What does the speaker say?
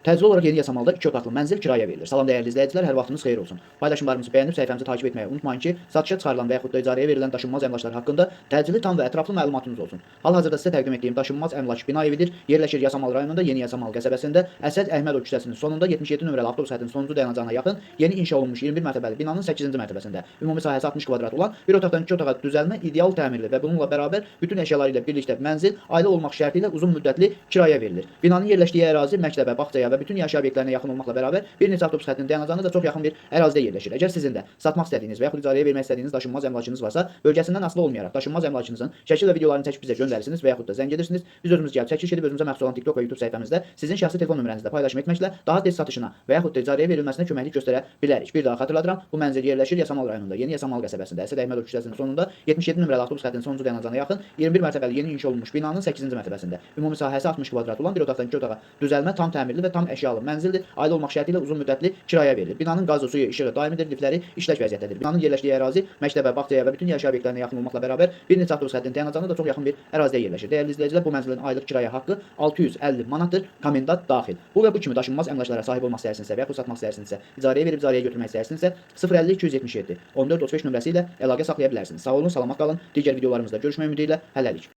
Təcili olaraq Yeni Yasamalda 2 otaqlı mənzil kirayəyə verilir. Salam dəyərli izləyicilər, hər vaxtınız xeyir olsun. Paylaşımlarımızı bəyənib səhifəmizi takip etməyi unutmayın ki, satışa çıxarılan və yaxud da icarəyə verilən daşınmaz əmlaklar haqqında təcili, tam və ətraflı məlumatınız olsun. Hal-hazırda sizə təqdim etdiyim daşınmaz əmlak bina evidir. Yerləşir Yasamal rayonunda Yeni Yasamal qəsəbəsində Əsəd Əhmədov küçəsinin sonunda 77 nömrəli avtobus xəttinin sonuncu dayanacağına yaxın yeni inşa olunmuş 21 mərtəbəli binanın 8-ci mərtəbəsində. Ümumi sahəsi 60 kvadrat olan bir otaqdan 2 otağa düzəlmə ideal təmirli və bununla bərabər bütün əşyaları ilə birlikdə mənzil ailə olmaq şərti ilə uzun müddətli kirayəyə verilir. Binanın yerləşdiyi ərazi məktəbə, bağçaya və bütün yaşayış obyektlərinə yaxın olmaqla bərabər bir neçə avtobus xəttinin dayanacağına da çox yaxın bir ərazidə yerləşir. Əgər sizin də satmaq istədiyiniz və yaxud icarəyə vermək istədiyiniz daşınmaz əmlakınız varsa, bölgəsindən asılı olmayaraq daşınmaz əmlakınızın şəkil və videolarını çəkib bizə göndərirsiniz və yaxud da zəng edirsiniz. Biz özümüz gəlib çəkiliş edib özümüzə məxsus olan TikTok və YouTube səhifəmizdə sizin şəxsi telefon nömrənizlə paylaşım etməklə daha tez satışına və yaxud da icarəyə verilməsinə köməklik göstərə bilərik. Bir daha xatırladıram, bu mənzil yerləşir Yasamal rayonunda, Yeni Yasamal qəsəbəsində, Əsəd Əhmədov küçəsinin sonunda 77 nömrəli avtobus xəttinin sonuncu dayanacağına yaxın 21 mərtəbəli yeni inşa olunmuş binanın 8-ci mərtəbəsində. Ümumi sahəsi 60 kvadrat olan bir otaqdan 2 otağa düzəlmə tam təmirli və tam əşyalı mənzildir. Ailə olmaq şərti ilə uzun müddətli kirayəyə verilir. Binanın qazı, suyu, işığı daimidir, liftləri işlək vəziyyətdədir. Binanın yerləşdiyi ərazi məktəbə, bağçaya və bütün yaşayış obyektlərinə yaxın olmaqla bərabər bir neçə avtobus xəttinin dayanacağına da çox yaxın bir ərazidə yerləşir. Dəyərli izləyicilər, bu mənzilin aylıq kirayə haqqı 650 manatdır, komendant daxil. Bu və bu kimi daşınmaz əmlaklara sahib olmaq istəyirsinizsə və yaxud satmaq istəyirsinizsə, icarəyə verib icarəyə götürmək istəyirsinizsə 050 277 14 35 nömrəsi ilə əlaqə saxlaya bilərsiniz. Sağ olun, salamat qalın. Digər videolarımızda görüşmək ümidi ilə hələlik.